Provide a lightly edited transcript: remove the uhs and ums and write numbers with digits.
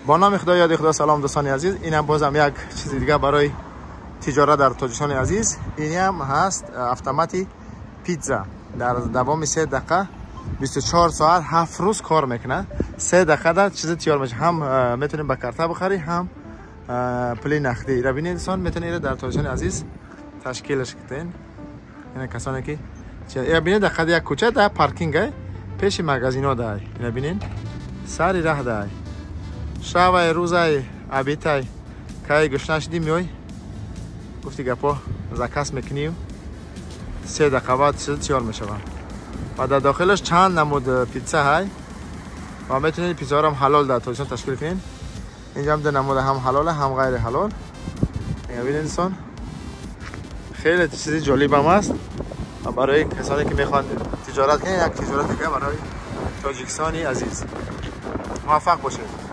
Бо номи Худо, ёди Худо. Салом, дӯстони азиз. Инам бозам як чизи дига барои тиҷорат дар Тоҷикистони азиз. Инам ҳаст автомати питса. Дар давоми 3 дақиқа, 24 соат, 7 рӯз кор мекунад. 3 дақиқада чизи тиёр мешавад. Ҳам метавонем ба карта бихарӣ, ҳам пули нақдӣ. Ира бинед, инсон метавонед дар Тоҷикистони азиз ташкилаш кунед. Ина касоне ки ира бинед, дар қади як кӯча, дар паркинг, пеши магазино дай. Ина бинед, сари раҳ дай. Шавай, рӯзай, обед ай, кай гушна шудӣ, меой, гуфти гапо, заказ мекунию 3 дақиқа баъд чиз тиёр мешавад. Ва дар дохилаш чанд намуд питса ҳай ва метавонед питсаҳоро ҳалол дар Тоҷикистон ташкил кунед. Инҷа ду намуда, ҳам ҳалоле, ҳам ғайри ҳалол. Бинед, инсон, хеле чизи ҷолибам аст ва барои касоне ки мехоҳанд тиҷорат кунед, як тиҷорат дига барои Тоҷикистони азиз. Муваффақ бошед.